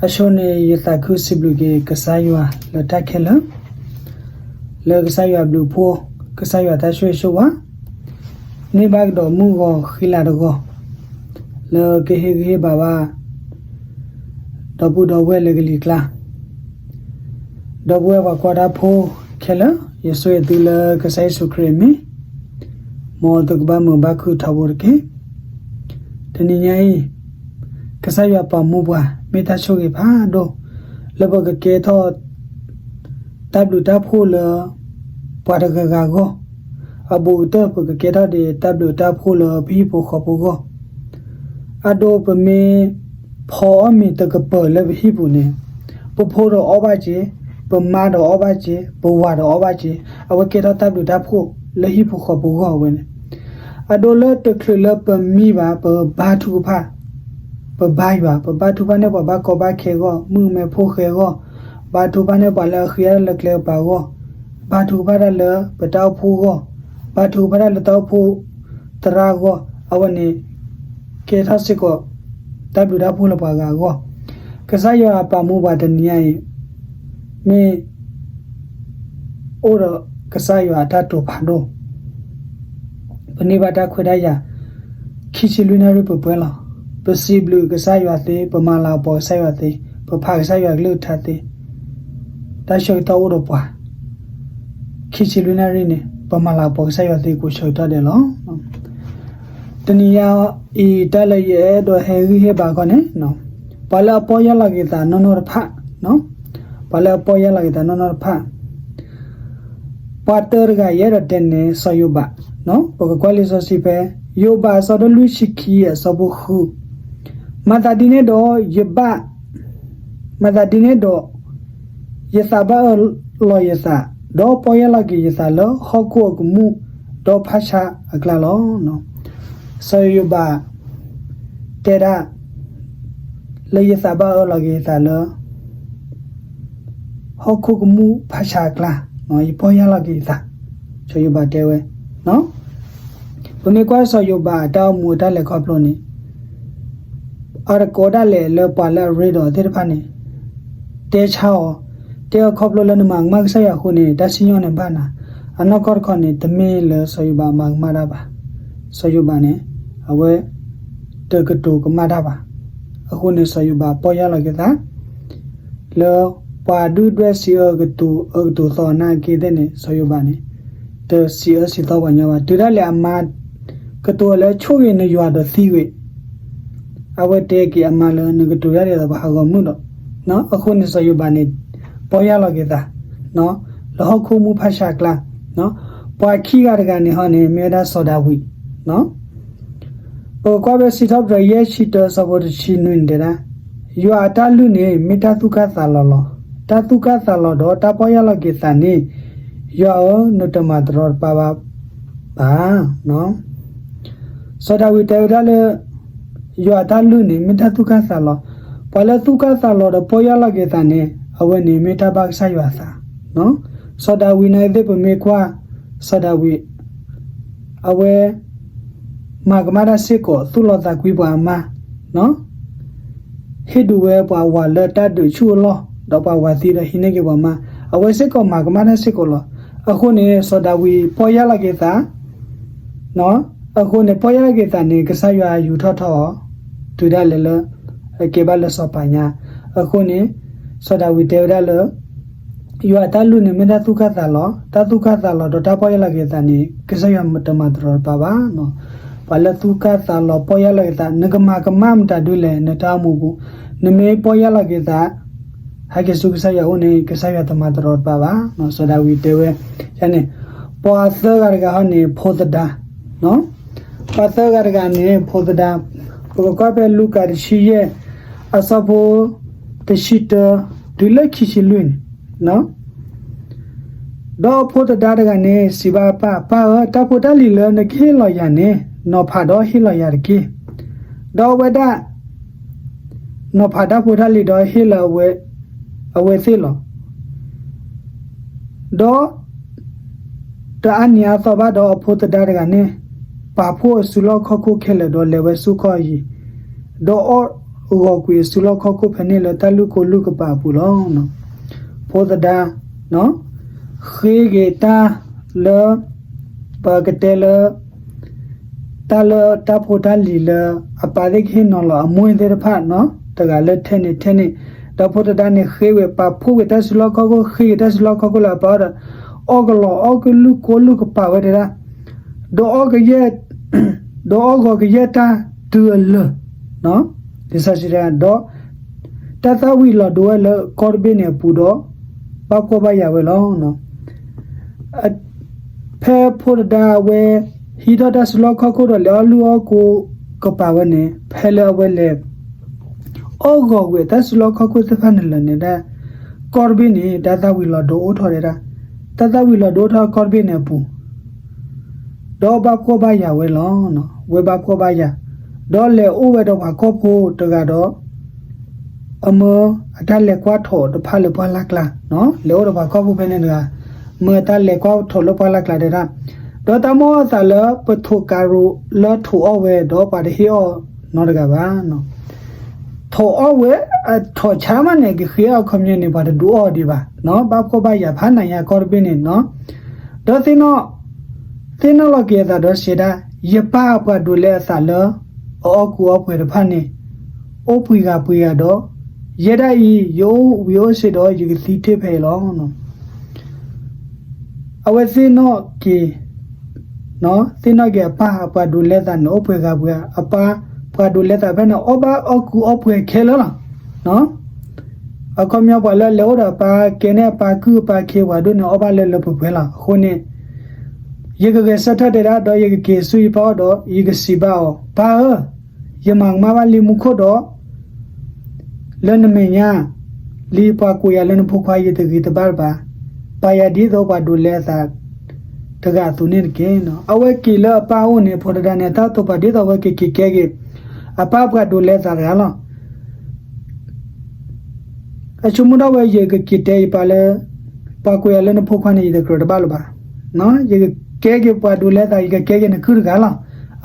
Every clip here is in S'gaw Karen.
အဆိန့ၣ် ယသးခုစံးဘျုးက့ၤကစၢ်ယွၤလၢတၢ်ခဲလၢာ်, လၢကစၢ်ယွၤဘျုးဖှိၣ်, ကစၢ်ယွၤတၢ်ဆိၣ်ဂ့ၤဆိၣ်ဝါ, န့ၢ်ဘၣ်ကဒီးမုၢ်ဂီၤဃံလၤတဂီၤ, လၢကဟ့ၣ်ဂံၢ်ဟ့ၣ်ဘါဘၣ် ဒီပုၢ်ဒီဝဲၢ်လၢကလံၤကျါ ဒီပုၢ်ဝဲၢ်ပှၤကွၢ်တၢ်ဖိခဲလၢာ်, ယဆိၣ်ဂ့ၤသုလၢကစၢ်ယ့ၣ်ၡူးခရံာ်အမံၤ, မ်သုကဘၣ်မုာ်ဘၣ်ခုၣ်ထီဘိတက့ၢ်. တနံၤညါအံၤ, ကစၢ်ယွၤပာ်မူပှၤ မ့ၢ်တၢ်ဆိၣ်ဂ့ၤဖးဒိၣ်, လၢပကကဲထီၣ် တၢ်ဘျုးတၢ်ဖှိၣ်လၢ ပှၤတဂၤဂၤအဂီၢ်, အဘူးကတၢၢ် ပကကဲထီၣ်ဒံးတၢ်ဘျုးတၢ်ဖှိၣ်လၢပဟံၣ်ဖိဃီဖိအဂီၢ်, အဒိ ပမ့ၢ်ဖီအီၣ်မ့ၤတကပၤလၢပဟံၣ်ပူၤန့ၣ်, ပဖိဒီးအီၣ်ဘၣ်က့ၤ, ပမါဒီးအီၣ်ဘၣ်က့ၤ, ပဝၤဒီးအီၣ်ဘၣ်က့ၤ, အဝဲကဲထီၣ်တၢ်ဘျုးတၢ်ဖှိၣ်လၢဟံၣ်ဖိဃီဖိအဂီၢ်ဝဲန့ၣ်, အဒိလၢတချုးလၢပမံဘၣ် ပဘါထုကဖၣ်, ပဘါယွၤ, ပဘါထုကဖၣ်န့ၢ်ပှၤဘၣ်ကီဘၣ်ခဲအဂီၢ်, မုၣ်ကမဲဖိဃဲအဂီၢ်, ဘါထုကဖၣ်န့ၢ်ပှၤလၢအဃ့အါလၢကျဲကပၤအဂီၢ်, ဘါထုကဖၣ်တၢ်လၢပတၢ်အိၣ်ဖှိၣ်အဂီၢ်, ဘါထုကဖၣ်တၢ်လၢတၢ်အိၣ်ဖှိၣ်သရၣ်အဂီၢ်, အဝဲန့ၣ် ကဲထီၣ်စ့ၢ်ကီး တၢ်ဘျုးတၢ်ဖှိၣ်လၢပှၤဂၤအဂီၢ်, ကစၢ်ယွၤပာ်မူပှၤတနံၤညါအံၤ, မ့ၢ် အိၣ်ဒီးကစၢ်ယွၤအတၢ်တိာ်ဖးဒိၣ်, ပန့ၢ်ဘၣ်တၢ်ခွဲးတၢ်ယာ် ခံဆံလွံၢ်နၣ်ရံၣ်ပှဲၤပှဲၤလီၤ. ပစံးဘျုးကစၢ်ယွၤသ့, ပမၤလၤကပီၤကစၢ်ယွၤသ့, ပဖးကစၢ်ယွၤကလုၢ်ကထါသ့, တၢ်ဆၢကတီၢ်အိၣ်ဒီးပှၤ ခံဆံလွံၢ်နၣ်ရံၣ်န့ၣ် ပမၤလၤကပီၤကစၢ်ယွၤသ့ ကိးဆၢကတီၢ်ဒဲးလီၤ. တနံၤညါအံၤ တၢ်လၢယအဲၣ်ဒိးဟဲဂံၢ်ဟ့ၣ်ဘါခီန့ၣ်, ပှၤလၢအပီၢ်ယၢ်လီၤက့ၤသးနီၢ်နီၢ်တဖၣ်, ပှၤလၢအပီၢ်ယၢ်လီၤက့ၤသးနီၢ်နီၢ်တဖၣ်, ပှၤတၢတဂၤ ယအဲၣ်ဒိးတဲန့ၣ် စီၤယိၤဘး, ပကကွၢ်လံာ်စီဆှံဖဲ ယိၤဘးအဆၢဒိၣ်လွံၢ်ဆံခံအဆၢဖိဃု, မၤသးဒ်န့ၣ်ဒီး ယဘၣ် မၤသးဒ်န့ၣ်ဒီး ယသးဘၣ်အၢလီၤယသး, ဒီးပီၢ်ယၢ်လီၤက့ၤယသးလၢဟီၣ်ခိၣ်အကမူၣ် ဒီးဖးဆါအကျါလီၤ. စီၤယိၤဘး တဲဒၣ် လၢယသးဘၣ်အၢလီၤက့ၤယသးလၢ ဟီၣ်ခိၣ်ကမူၣ်ဖးဆါအကျါ, ယပီၢ်ယၢ်လီၤက့ၤယသး, စီၤယိၤဘးတဲဝဲ ပမ့ၢ်ကွၢ်စီၤယိၤဘးအတၢ်အိၣ်မူအတၢ်လဲၤခီဖျိန့ၣ်, အတကိးဒၣ်လဲာ်လၢပှၤလၢအရ့ဒီးသ့ၣ်တဖၣ်န့ၣ် တဲဆါအီၤ, တဲအီၤခီဖျိလၢနမၤကမၣ်ကစၢ်ယွၤအဃိန့ၣ် တၢ်စံၣ်ညီၣ်န့ၣ်ဘၣ်နၤ, အနီၢ်ကီၢ်တခီန့ၣ် တမ့ၢ်လၢစီၤယိၤဘးမၤကမၣ်တၢ်ဘၣ်. စီၤယိၤဘးန့ၣ် အဝဲ တကတိၤကမၣ်တၢ်ဘၣ်. အဃိန့ၣ် စီၤယိၤဘးပီၢ်ယၢ်လီၤက့ၤသး လၢပှၤဒုၣ်ဒွဲၣ်စံးအၢကတိၤအၢကတိၤသီအီၤနာ်က့သ့ၣ်န့ၣ် စီၤယိၤဘးန့ၣ် တစံးအၢစံးသီပှၤညီဘၣ်. တုၤဒၣ်လဲာ်အမါ ကတိၤအီၤလၢဆိၣ်ဂ့ၤနယွၤဒီးသံဝံၤ အဝဲတဲက့ၤအမါလၢ နကတိၤတၢ်ဒ်သိးပှၤဟးဂီၤမုၢ်ဒီး, အဃိန့ၣ်စီၤယိၤဘးန့ၣ် ပီၢ်ယၢ်လီၤက့ၤသး လၢဟီၣ်ခိၣ်မူၣ်ဖးဆါအကျါ, ပှၤခံဂၤတဂၤန့ၣ်ဟီန့ၣ် မ့ၢ်ဝဲဒၣ်စီၤဒၤဝံး ပကကွၢ်ဖဲစံးထီၣ်ပတြၢၤ ယဲၢ်ဆံတၢ အဆၢဖိတဆံနွံန့ၣ်တဲဒၣ်, ယွၤအတၢ်လုၢ်န့ၣ် မ့ၢ်တၢ်သူၣ်ကၢ်သးလီၤလီၤ. တၢ်သူၣ်ကၢ်သးလီၤဒီးတၢ်ပီၢ်ယၢ်လီၤက့ၤသးန့ၣ် ယွၤဧၢ နတမၤတရီတပါဘၣ်ဘၣ်. စီၤဒၤဝံးတဲဝဲဒၣ်လၢ ယွၤအတၢ်လုၢ်န့ၣ် မ့ၢ်တၢ်သူၣ်ကၢ်သးလီၤ. ပှၤလၢသူၣ်ကၢ်သးလီၤဒီးပီၢ်ယၢ်လီၤက့ၤသးန့ၣ် အဝဲန့ၣ်မ့ၢ်တၢ်ဘၣ်ကစၢ်ယွၤအသး. စီၤဒၤဝံးနာ်က့သ့ၣ် ပမ့ၢ်ကွၢ် စီၤဒၤဝံး အဝဲ မၤကမၣ်တၢ်စ့ၢ်ကီး သူၣ်လီသးကွံပှၤအမါ, ဟ့ၣ်ဒုးဝဲပှၤဝၤလၢတၢ်ဒုးဆူၣ်အလီၢ် ဒီးပှၤဝၤသံဒီးဟံးန့ၢ်က့ၤပှၤမါ, အဝဲစ့ၢ်ကီးမၤကမၣ်တၢ်စ့ၢ်ကီးလီၤ. အဃိန့ၣ် စီၤဒၤဝံးပီၢ်ယၢ်လီၤက့ၤသး အဃိန့ၣ် ပီၢ်ယၢ်လီၤက့ၤသးန့ၣ် ကစၢ်ယွၤယူၤထီၣ်ထီအီၤ တုၤဒၣ်လဲာ်လၢ အကဲဘၣ်လၢစီၤပၤညါ. အဃိန့ၣ် စီၤဒၤဝံးတဲဝဲဒၣ်လၢ ယွၤအတၢ်လုၢ်န့ၣ် မ့ၢ်တၢ်သူၣ်ကၢ်သးလီၤ. တၢ်သူၣ်ကၢ်သးလီၤဒီးတၢ်ပီၢ်ယၢ်လီၤက့ၤသးန့ၣ် ကစၢ်ယွၤတမၤတရီတပါဘၣ်. ပှၤလၢသူၣ်ကၢ်သးလီၤပီၢ်ယၢ်လီၤက့ၤသး နကမၤကမၣ်မတၤဒုလဲၣ် နတၢ်အိၣ်မူပူၤ, နမ့ၢ်ပီၢ်ယၢ်လီၤက့ၤသး ဟဲက့ၤဆူကစၢ်ယွၤအအိၣ်န့ၣ် ကစၢ်ယွၤတမၤတရီတပါဘၣ်. စီၤဒၤဝံးတဲဝဲန့ၣ် ပှၤသၢဂၤတဂၤဟီန့ၣ် ဖိသဒါ ပှၤသၢဂၤတဂၤန့ၣ် ဖိသဒါ, ပကကွၢ်ဖဲလူၤကၣ်တဆံယဲၢ် အဆၢဖိ တဆံတၢ တုၤလၢခံဆံလွံၢ်န့ၣ်, ဒီးအဖိသဒါတဂၤန့ၣ် စံးဘၣ်အပၢ်, ပၢ်ဧၢ, တၢ်ဖိတၢ်လံၤလၢနကဟ့ၣ်လီၤယၤန့ၣ် နီၤဖးဒီးဟ့ၣ်လီၤယၤတက့ၢ်. ဒီးအဝဲဒၣ် နီၤဖးတၢ်ဖိတၢ်လံၤဒီးဟ့ၣ်လီၤအဝဲသ့ၣ်လီၤ. ဒီး တအါနံၤအါသီဘၣ်ဒီး အဖိသဒါတဂၤန့ၣ် ပာ်ဖှိၣ်အစုလီၢ်ခီၣ်ခိၣ်ခဲလၢာ်ဒီးလဲၤဝဲဆူကီၢ်အယံၤ, ဒီးအီၣ် ဂီၤကွံာ်အစုလီၢ်ခီၣ်ခိၣ်ဖဲန့ၣ်လၢတၢ်လုၢ်ကိလုၢ်ကပၤအပူၤလီၤ. ဖိသဒါ ဃ့က့ၤတၢ်လၢ ပကတဲလၢ တၢ်လၢတၢ်ဖိတၢ်လံၤလၢ အပၢ်သ့ၣ်ကဟ့ၣ်နီၤလီၤအမိၢ်သ့ၣ်တဖၣ်နီၤ တဂၤလၢထဲန့ၣ်ထဲန့ၣ်, ဒီးဖိသဒါန့ၣ်ဃ့ဝဲ ပာ်ဖှိၣ်က့ၤတၢ်စုလီၢ်ခီၣ်ခိၣ် ဃ့က့ၤတၢ်စုလီၢ်ခီၣ်ခိၣ်လၢအပၢ်အိၣ်ဒီး အီၣ်ကလီၤအီၣ်ကလုၢ်ကိလုၢ်ကပၤဝဲတဲဒၣ်, ဒီးအီၣ်ကယဲၢ် ဒီးအီၣ်ဂီၤကယဲၢ်တၢ်တုၤအလၢာ် လံာ်စီဆှံတဲဒၣ် ဒီး တၢ်သၣ်ဝံၤလီၤဒိဝဲလၢကီၢ်တဘ့ၣ်န့ၣ်အပူၤဒီး ဘၣ်ဖှီၣ်ဘၣ်ယာ်ဝဲလီၤ. ဖဲဖိသဒါအဝဲ ဟံးထီၣ်တၢ်စုလီၢ်ခီၣ်ခိၣ်ဒီးလဲၤအီၣ်လုၢ်အီၣ်ကိကပၤဝဲန့ၣ် ဖဲလၢအဝဲလဲၤ အီၣ်ဂီၤဝဲတၢ်စုလီၢ်ခီၣ်ခိၣ်သ့ၣ်တဖၣ်န့ၣ်လၢာ်န့ၣ်ဒၣ် ကီၢ်တဘ့ၣ်န့ၣ် တၢ်သၣ်ဝံၤလီၤဒိအိၣ်ထီၣ်တဲဒၣ်, တၢ်သၣ်ဝံၤလီၤဒိအိၣ်ထီၣ်ကီၢ်တဘ့ၣ်န့ၣ်အပူၤ ဒီးဘၣ်ဖှီၣ်ဘၣ်ယာ်ဝဲလီၤ. ဝဲဘၣ်ဖှီၣ်ဘၣ်ယာ် ဒီးလဲၤအိၣ်ဝဲဒီးပှၤကီၢ်ဖိတဂၤဒီး အမၢအတၢ်လဲၤကွၢ်ထိးတဖၣ်လၢပှၢ်လၢ်ကျါ, လဲၤအိၣ်ဒီးပှၤကီၢ်ဖိဖဲန့ၣ်တဂၤ မၢတၢ်လဲၤကွၢ်ထိးလၢပှၢ်လၢ်ကျါတဲဒၣ်, ဒီးတၢ်မ့ၢ်အသးလၢပထိးကၤရိၤလၢထိးအီၣ်ဝဲဒီးပှၤတဟ့ၣ်အီၣ်နီတဂၤဘၣ်. ထိးအီၣ်ဝဲ အထိးဆါမးန့ၣ် ကဃ့အခီပညီန့ၣ် ပှၤတဒုးအီၣ်ဒံးဘၣ်, ဘၣ်ဖှီၣ်ဘၣ်ယာ်ဖးနးညါကီၢ်တဘ့ၣ်န့ၣ်နီၤ, ဒီး သ့ၣ်နီၣ်လီၤက့ၤအသးဒီးစံးဒၣ်, ယပၢ်အပှၤဒိးလဲအသးလၢ အအီၣ်ကူအီၣ်ပှဲၤတဖၣ်န့ၣ် အိၣ်ပှံၤဂၤပှံၤဂၤဒီး ယဲဒၣ်အံၤ ယအိၣ်ဝံၤအိၣ်စ့ဒီး ယကသံတ့ၢ်ဖဲအံၤလီၤ. အဝဲသ့ၣ်နီၣ်က့ၤ သ့ၣ်နီၣ်က့ၤအပၢ်အပှၤဒိးလဲသးန့ၣ် အိၣ်ပှဲၤဂၤပှဲၤဂၤ, အပၢ်ပှၤဒိးလဲသးဖဲန့ၣ် အီၣ်ဘၣ်အီၣ်ကူအီၣ်ပှဲၤခဲလၢာ်လီၤ. အခီပညီပှၤလၢလဲၤအိၣ်ဒီးအပၢ် ကဲန့ၢ်အပၢ်ကုၢ်အပၢ်ခ့ပှၤဒိၣ်န့ၣ် အီၣ်ဘၣ်လၢလၢပှဲၤပှဲၤလီၤ. အဃိန့ၣ် ယကဂဲၤဆၢထၢၣ်တဲဒၣ် ဒီးယကက့ၤဆူယပၢ်အိၣ်ဒီး ယကစံးဘၣ်အီၤ, ပၢ်ဧၢ, ယမၤကမၣ်ဘၣ်လံမူခိၣ်ဒီး လၢနမဲာ်ညါလံ ပှၤကိးယၤလၢနဖိခွါ ယတဂ့ၤတဘၣ်ဘၣ်, ပာ်ယၤဒ်သိးပှၤဒိးလဲအသးတဂၤအသိးန့ၣ်တက့ၢ်. အဝဲက့ၤလၢအပၢ်အိၣ်န့ၣ် ဖိသဒါန့ၣ် တၢ်တိာ်ပာ်ဒ်သိးအဝဲကက့ၤကဲက့ၤ အပၢ်ပှၤဒိးလဲသးတဂၤလီၤ. အဆိကမိၣ်ဒၣ်ဝဲ ယကက့ၤတဲယပၢ်လၢ ပှၤကိးယၤလၢနဖိခွါန့ၣ် ယတကြၢးတဘၣ်လၢၤဘၣ်, ယကကဲက့ၤပှၤဒိးလဲသး ယကကဲက့ၤနကုၢ်တဂၤလီၤ.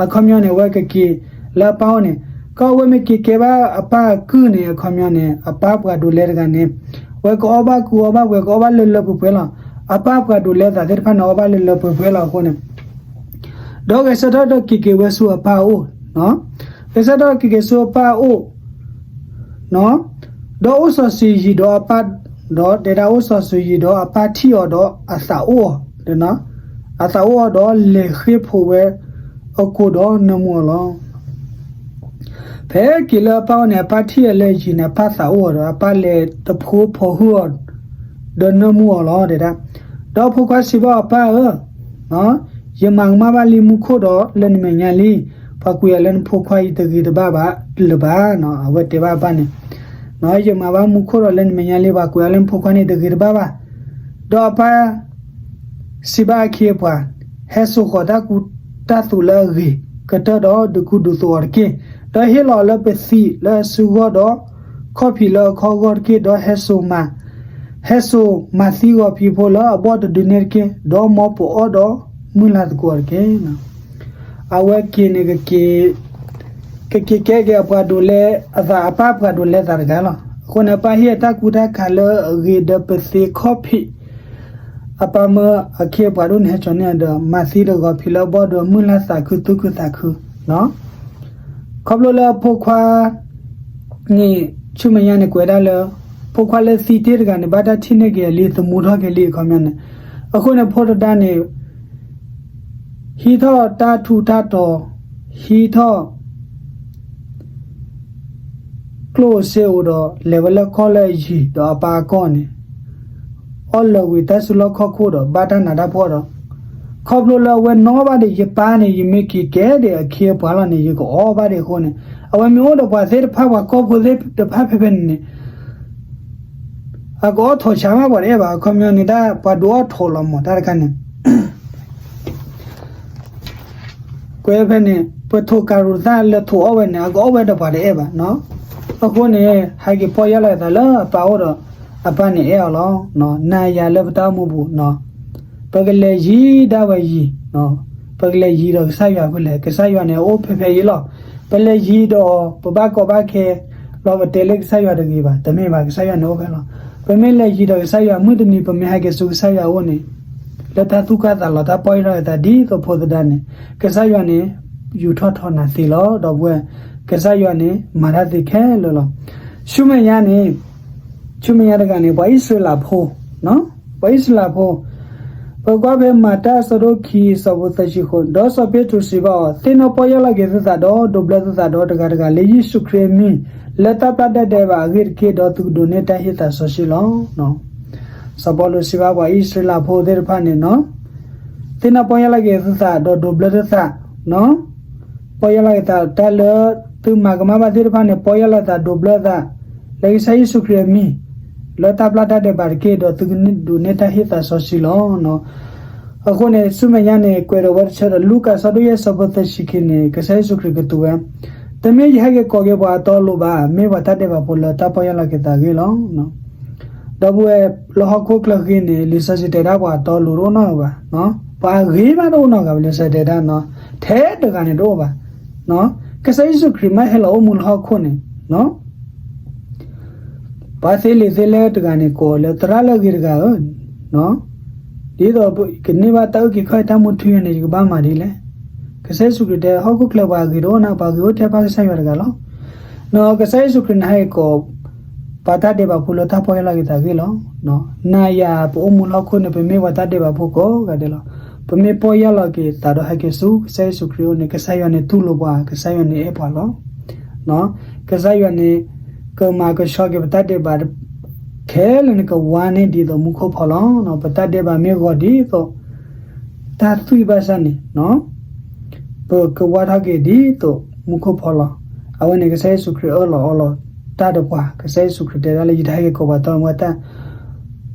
အခီပညီန့ၣ် အဝဲကက့ၤလၢအပၢ်အိၣ်န့ၣ် ကီဝဲမ့ၢ်က့ၤကဲဘၣ်အပၢ်အကုၢ်န့ၣ် အခီပညီန့ၣ် အပၢ်ပှၤဒိးလဲတဂၤန့ၣ် ဝဲကအီၣ်ဘၣ်ကူအီၣ်ဘၣ်ပှဲၤ ကအီၣ်ဘၣ်လၢလၢပှဲၤပှဲၤလီၤ. အပၢ်ပှၤဒိးလဲသးသ့ၣ်တဖၣ်န့ၣ် အီၣ်ဘၣ်လၢလၢပှဲၤပှဲၤလီၤအဃိန့ၣ် ဒီးဂဲၤဆၢထၢၣ်ဒီးက့ၤက့ၤဝဲဆူအပၢ်အအိၣ်, ဂဲၤဆၢထၢၣ်က့ၤက့ၤဆူအပၢ်အအိၣ်, ဒီးအိၣ်စီၤစုၤယံၤဒီးအပၢ်, ဒီးတဲဒၣ်အိၣ်စီၤစုၤယံၤဒီးအပၢ်ထံၣ်အီၤဒီးအသးအိၣ်အီၤ, အသးအိၣ်အီၤဒီးလဲၤဃ့ၢ်ဖိးဝဲအကိာ်ဒီးနၢမူအီၤလီၤ. ဖဲက့ၤလၢအပၢ်အိၣ်န့ၣ် အပၢ်ထံၣ်အီၤလၢယံၤန့ၣ် အပၢ်သးအိၣ်အီၤဒီး အပၢ်လဲၤတဖိဖိဟုအီၤ ဒီးနၢမူအီၤလီၤ တဲဒၣ်. ဒီးဖိခွါစံးဘၣ်အပၢ်ဧၢ, ယမၤကမၣ်ဘၣ်လံမူခိၣ်ဒီးလၢနမဲာ်ညါလံ, ပှၤကိးယၤလၢနဖိခွါ ယတဂ့ၤတဘၣ်ဘၣ်လၢၤဘၣ်. အဝဲတဲဘၣ်အပၢ်န့ၣ်, ယမၤဘၣ်မူခိၣ်ဒီးလၢနမဲာ်ညါလံ ပှၤကိးယၤလၢနဖိခွါန့ၣ် တဂ့ၤတဘၣ်ဘၣ်. ဒီးအပၢ် စံးဘၣ်အခ့အပှၤ, ဟဲစိာ်ဃီၤတၢ်ကူတၢ်သိးလၢအဂ့ၤကတၢၢ်ဒီးဒုးကူဒုးသိးအီၤတက့ၢ်. ဒီးဟ့ၣ်လီၤအီၤလၢပသံးလၢအစုဂီၢ်ဒီး ခီၣ်ဖံးလၢအခီၣ်ဂီၢ်တက့ၢ်. ဒီးဟဲစိာ်မၤ, ဟဲစိာ်မၤသံဂီၤဖံးဖိလၢအဘီၣ်တဒုန့ၣ်တက့ၢ်. ဒီးမ်ပအီၣ်ဒီးမုၢ်လၢ်သကိးအီၤတက့ၢ်. အဝဲက့ၤန့ၣ်ကက့ၤ ကက့ၤကဲက့ၤအပှၤဒိးလဲအသး အပၢ်ပှၤဒိးလဲသးတဂၤလီၤ. အဃိန့ၣ် အပၢ်ဟ့ၣ်အတၢ်ကူတၢ်ခးလၢအဂ့ၤဒီးပသ့ခီၣ်ဖံး အပၢ်မၢအခ့အပှၤဒိၣ်န့ၣ် ဟဲစိာ်န့ၢ်ဒီး မၤသံဒီးဂီၤဖံးလၢအဘီၣ်ဒီးမုၢ်လၢ်သးခုသူၣ်ခုသးခု ခီဖျိလၢအဖိခွါ န့ၣ် ဆူမဲာ်ညါန့ၣ် ကွဲးဒၣ်လၢ ဖိခွါလၢသံတ့ၢ်တဂၤန့ၣ် ဘၣ်တၢ်ထံၣ်န့ၢ်က့ၤအလံ သမူထီၣ်က့ၤလံအခီပညီန့ၣ်, အဃိန့ၣ် ဖိသဒါန့ၣ် ဟံးထီၣ်တၢ်ထူးတၢ်တီၤ, ဟံးထီၣ် ကျိၣ်စ့အိၣ်ဒီး လဲၤဝဲလၢကီၢ်လၢအယံၤဒီးအပၢ်အကီၢ်န့ၣ် အီၣ်လၢာ်ဝံၤတၢ်စုလီၢ်ခီၣ်ခိၣ်ဒီး ဘၣ်တၢ်နးတၢ်ဖှီၣ်ဒီး ခီဖျိလၢအဝဲနီၣ်ဘၣ်ဒီး ယပၢ်န့ၣ် ယမ့ၢ်က့ၤကဲဒီးအခ့အပှၤလီၤန့ၣ် ယကအီၣ်ဘၣ်ဒံးအဃိန့ၣ်, အဝဲမ့ၢ်အိၣ်ဒီးပှၤသ့ၣ်တဖၣ် ပှၤကီၢ်ဖိသ့ၣ်တဖၣ်ဖဲဖဲန့ၣ်န့ၣ် အကအီၣ်ထိးဆါမး ပှၤတအဲၣ်ဘၣ်. အခီပညီန့ၣ် တၢ်ပှၤဒုးအီၣ်ထိးလီၤမး တၢ်တခါန့ၣ် ကွဲးဖဲန့ၣ် ပထိးကၤရိၤသၣ်လၢထိးအီၣ်ဝဲန့ၣ် အကအီၣ်ဝဲဒီးပှၤတအဲၣ်ဘၣ်. အဃိန့ၣ် ဟဲက့ၤပီၢ်ယၢ်လီၤအသးလၢအပၢ်အိၣ်ဒီး အပၢ်န့ၣ်အဲၣ်အီၤလီၤ. နၤယၤလၢပတၢ်အိၣ်မူပူၤ ပကလဲၤယံၤဒၣ်ဝဲယံၤ, ပကလဲၤယံၤဒီးကစၢ်ယွၤဖဲလဲၣ်, ကစၢ်ယွၤန့ၣ် အအိၣ်ဖဲဖဲအံၤလီၤ. ပလဲၤယံၤဒီး ပဘၣ်ကီဘၣ်ခဲ, ဒီးပတဲလၢကစၢ်ယွၤတဂ့ၤဘၣ်, တမ့ၢ်ဘၣ်, ကစၢ်ယွၤန့ၣ်အိၣ်ဖဲလီၤ. ပမ့ၢ်လဲၤယံၤဒီးကစၢ်ယွၤ မုၢ်တနံၤပမ့ၢ်ဟဲက့ၤဆူကစၢ်ယွၤအအိၣ်န့ၣ်, လၢတၢ်သူၣ်ကၢ်သးလီၤ တၢ်ပီၢ်ယၢ်လီၤက့ၤသးဒ်သိးဖိသဒါန့ၣ်, ကစၢ်ယွၤန့ၣ် ယူာ်ထီၣ်ထီနၤသ့လီၤ. ဒီပုၢ်ဝဲၢ်, ကစၢ်ယွၤန့ၣ် မၤတၢ်သ့ခဲလၢာ်လီၤ. ဆူမဲာ်ညါန့ၣ်, ဆူမဲာ်ညါတဂၤန့ၣ် ပှၤအံၣ်စရ့လးဖိ, ပှၤအံၣ်စရ့လးဖိ ပကွၢ်ဖဲမၤတၢ်အဆၢဒိၣ်ခံ အဆၢဖိသၢဆံဃိး, ဒီးစီၤပ့းတရူးစံးဘၣ်အီၤ, သ့ၣ်နီၣ်ပီၢ်ယၢ်လီၤက့ၤသုသးဒီးဒိးဘျၢသုသးဒီးတဂၤတဂၤလၢယ့ၣ်ၡူးခရံာ်အမံၤ, လၢတၢ်ပျၢ်တၢ်ဒဲးဘးအဂ့ၢ်တက့ၢ်, ဒီးသုကဒိးန့ၢ်တၢ်ဟ့ၣ်သးစီဆှံလီၤ. စီၤပီလူးစံးဘၣ်ပှၤအံၣ်စရ့လးဖိသ့ၣ်တဖၣ်န့ၣ်, သ့ၣ်နီၣ်ပီၢ်ယၢ်လီၤက့ၤသုသးဒီးဒိးဘျၢသုသး ပီၢ်ယၢ်လီၤက့ၤသးတၢ်လၢ သုမၤကမၣ်ဘၣ်သ့ၣ်တဖၣ်န့ၣ် ပီၢ်ယၢ်လီၤသးဒိးဘျၢသး လၢကစၢ်ယ့ၣ်ၡူးခရံာ်အမံၤ လၢတၢ်ပျၢ်တၢ်ဒဲးဘးတက့ၢ်, ဒီးသုကဒိးန့ၢ်တၢ်ဟ့ၣ်သးစီဆှံလီၤ. အဃိန့ၣ် ဆူမဲာ်ညါန့ၣ် ကွဲးဒီးဝဲတဆၢဒီး လူၤကၣ်အဆၢဒိၣ်ယဲၢ် အဆၢဖိသၢဆံခံန့ၣ် ကစၢ်ယ့ၣ်ၡူးခရံာ်ကတိၤဝဲ, တမ့ၢ်ယဟဲက့ၤကိးက့ၤပှၤအတီအလိၤဘၣ်, မ့ၢ်ပှၤတၢ်ဒဲးဘးဖိလၢတၢ်ပီၢ်ယၢ်လီၤက့ၤသးအဂ့ၢ်လီၤ. ဒီပုၢ်ဝဲၢ်, လၢဟီၣ်ခိၣ်ချၢဃ့န့ၣ် လံာ်စီဆှံတဲဒၣ်ပှၤအတီအလိၤတအိၣ်နီတဂၤဘၣ်, ပှၤအဂ့ၤမးတအိၣ်နီတဂၤဘၣ်, လံာ်စီဆှံတဲဒၣ်, ထဲတဂၤန့ၣ်တအိၣ်ဘၣ်. ကစၢ်ယ့ၣ်ၡူးခရံာ်မ့ၢ်ဟဲလီၤအိၣ်မူလၢဟီၣ်ခိၣ်န့ၣ် ပှၤသ့လံာ်သ့လဲၢ်တဂၤန့ၣ်ကိးလၢသရၣ်လၢအဂ့ၤတဂၤဧၢ, ဒ်သိးကန့ၢ်ဘၣ်တၢ်အုၣ်က့ၤခီၣ်က့ၤတၢ်မူထူယိာ်န့ၣ် ယကဘၣ်မၤဒ်လဲၣ်. ကစၢ်ယ့ၣ်ၡူးခရံာ်တဲ ဟီၣ်ခိၣ်ချၢပှၤအဂ့ၤတအိၣ်နီတဂၤ, ပှၤဂ့ၤအိၣ်ထဲဖဲကစၢ်ယွၤတဂၤလီၤ. ကစၢ်ယ့ၣ်ၡူးခရံာ်န့ၣ်ဟဲက့ၤကိး ပှၤတၢ်ဒဲးဘးဖိလၢတၢ်ပီၢ်ယၢ်လီၤက့ၤသးအဂ့ၢ်လီၤ. နၤယၤပအိၣ်မူလၢဟီၣ်ခိၣ်န့ၣ် ပမ့ၢ်ပှၤတၢ်ဒဲးဘးဖိကိးဂၤဒဲးလီၤ. ပမ့ၢ်ပီၢ်ယၢ်လီၤက့ၤသးဒီးဟဲက့ၤဆူကစၢ်ယ့ၣ်ၡူးခရံာ်အအိၣ်န့ၣ် ကစၢ်ယွၤန့ၣ်တူၢ်လိာ်ပှၤ, ကစၢ်ယွၤန့ၣ်အဲၣ်ပှၤလီၤ. ကစၢ်ယွၤန့ၣ် ကမၤကဆှီက့ၤပတၢ်ဒဲးဘး ခဲလၢာ်န့ၣ် ကဝါန့ၢ်ဒ်သိးမူခိၣ်ဖီလီၤ. ပတၢ်ဒဲးဘးမ့ၢ်ဂီၤဒ်သိး တၢ်သွံၣ်ဘၣ်ဆၣ်န့ၣ် ပကဝါထီၣ်က့ၤဒ်သိးမူခိၣ်ဖီလီၤ. အဝဲန့ၣ် ကစၢ်ယ့ၣ်ၡူးခရံာ်အၢၣ်လီၤအီလီၤတၢ်ဒီးပှၤ, ကစၢ်ယ့ၣ်ၡူးခရံာ်တဲဒၣ်လၢ ယတဟဲက့ၤကိးပှၤတီအလိၤဘၣ်,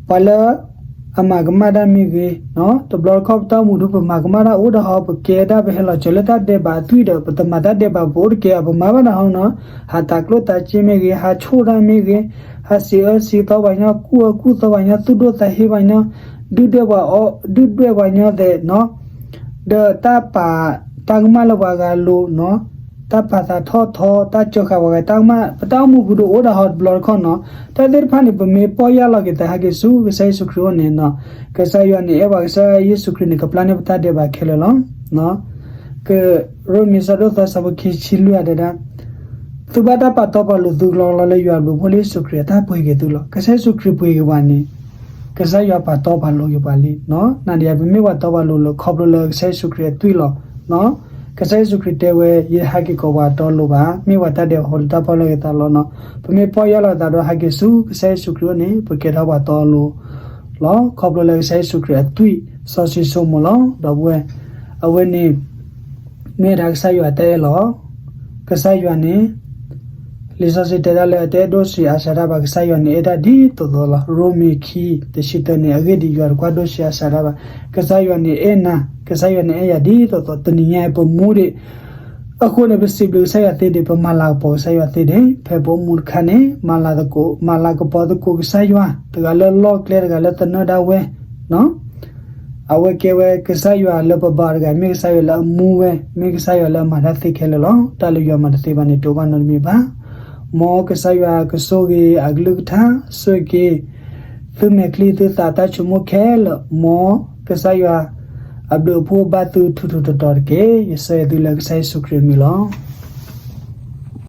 ပှၤလၢအမၤကမၣ်တၢ်မ့ၢ်ဂ့ၤ, တဘျီတခီၣ်ပတၢ်အိၣ်မူဒိၣ် ပမၤကမၣ်တၢ်အိၣ်ဒီးဟီ ပကဲဒၣ်ပဟဲလီၤစၢၤလၢတၢ်ဒဲးဘးအသွံၣ်ဒီး ပတမၤတၢ်ဒဲးဘး ပအိၣ်တကဲဘၣ် ပမၤဘၣ်တၢ်ဟီနီၤ, ဟးတၤကျိၣ်တၤစ့မ့ၢ်ဂ့ၤ, ဟးဆိၣ်တၢ်မ့ၢ်ဂ့ၤ, ဟးစံးအၢစံးသီပှၤညီ, ကူၣ်အၢကူၣ်သီပှၤညီ, သူၣ်ဒိၣ်သးဟ့ပှၤညီ, ဒုၣ်ဒွဲၣ်ပှၤအီ, ဒုၣ်ဒွဲၣ်ပှၤညီသဲး, ဒီးတၢ်ပာ်တၢ်ကမၣ်လၢပှၤဂၤလိၤ, တၢ်ပာ်သးထီၣ်ထီ, တၢ်စၢဃာ်ပှၤဂၤတၢ်ကမၣ်, ပတၢ်အိၣ်မူပူၤဒိၣ်အိၣ်ဒီးဟီတဘျီတခီၣ်နီၤ, တၢ်သ့ၣ်တဖၣ်န့ၣ် ပမ့ၢ်ပီၢ်ယၢ်လီၤက့ၤသးဟဲက့ၤဆူကစၢ်ယ့ၣ်ၡူးခရံာ်အအိၣ်န့ၣ်နီၤ, ကစၢ်ယွၤန့ၣ်အဲၣ်ပှၤ, ကစၢ်ယ့ၣ်ၡူးခရံာ်န့ၣ် ကပျၢ်န့ၢ်ပတၢ်ဒဲးဘးခဲလၢာ်လီၤ. ကရိမ့ၤ အဆၢဒိၣ်သၢ အဆၢဖိခံဆံလွံၢ် တဲဒၣ်, သုဘၣ်တၢ်ပာ်တီပာ်လိၤသုကလီကလီလၢယွၤအဘျုးအဖှိၣ်လၢယ့ၣ်ၡူးခရံာ်အတၢ်ပှ့ၤက့ၤသုလီၤ. ကစၢ်ယ့ၣ်ၡူးခရံာ်ပှ့ၤက့ၤပှၤန့ၣ် ကစၢ်ယွၤပာ်တီပာ်လိၤက့ၤပှၤလံ. နၤဒီးယၤ ပမ့ၢ်ပှၤတီပှၤလိၤလၢခီဖျိလၢကစၢ်ယ့ၣ်ၡူးခရံာ်အသွံၣ်လီၤ. ကစၢ်ယ့ၣ်ၡူးခရံာ်တဲဝဲ ယဟဲက့ၤကိးပှၤတီလိၤဘၣ်, မ့ၢ်ပှၤတၢ်ဒဲးဘးဖိလၢတၢ်ပီၢ်ယၢ်လီၤက့ၤသးလီၤနီၤ. ပမ့ၢ်ပီၢ်ယၢ်လီၤသးဒီးဟဲက့ၤဆူကစၢ်ယ့ၣ်ၡူးခရံာ်အအိၣ်န့ၣ် ပကဲထီၣ်ပှၤတီလိၤလီၤ. ခီဖျိလၢကစၢ်ယ့ၣ်ၡူးခရံာ်အသွံၣ်စီဆှံဆိကမိၣ်လီၤ. ဒီပုၢ်ဝဲၢ်, အဝဲန့ၣ် မ့ၢ်ဒၣ်ကစၢ်ယွၤတၢ်အဲၣ်လီၤ. ကစၢ်ယွၤန့ၣ် လံာ်စီဆှံတဲဒၣ်လၢ တအဲၣ်ဒိၣ်ဆံးအါစှၤတၢ်ဘၣ်, ကစၢ်ယွၤန့ၣ်အဲၣ်တၢ်ဒ်သိးသိးလီၤ. ရိမ့ၤခံ တဆံတၢန့ၣ် အဂ့ၢ်ဒ်အံၤ, ယွၤတကွၢ်ဒိၣ်ဆံးအါစှၤတၢ်ဘၣ်. ကစၢ်ယွၤန့ၣ်အဲၣ်နၤ, ကစၢ်ယွၤန့ၣ်အဲၣ်ယၤဒ်သိးသိး. တနံၤညါအံၤ ပမူဒံး အဃိန့ၣ် ပစံးဘျုးကစၢ်ယွၤသ့ဒံး, ပမၤလၤကပီၤကစၢ်ယွၤသ့ဒံး, ဖဲပအိၣ်မူတခါန့ၣ် မၤလၤသကိး, မၤလၤကပီၤသကိးကစၢ်ယွၤ, တဂၤလၢလီၢ်ကျဲ, တဂၤလၢသနၢၣ်ဒၣ်ဝဲ အဝဲကဲဝဲကစၢ်ယွၤလၢပဘါတဂၤ, မ့ၢ်ကစၢ်ယွၤလၢအမူဝဲ, မ့ၢ်ကစၢ်ယွၤလၢအမၤတၢ်သ့ခဲလၢာ်လီၤ. တၢ်လၢယွၤမၤတသ့ဘၣ်န့ၣ် တအိၣ်ဘၣ်နီတမံၤဘၣ်. မ်ကစၢ်ယွၤကဆိၣ်ဂ့ၤအကလုၢ်ကထါ, ဆိၣ်ဂ့ၤက့ၤ သုမဲာ်ချံသုသးတၢ်ဆိကမိၣ်ခဲလၢာ်, မ်ကစၢ်ယွၤအဘျုးအဖှိၣ်ဘၣ်သုထူးထူးတီၤတီၤတက့ၢ်. ယဆၢဂ့ၤသုလၢကစၢ်ယ့ၣ်ၡူးခရံာ်အမံၤလီၤ.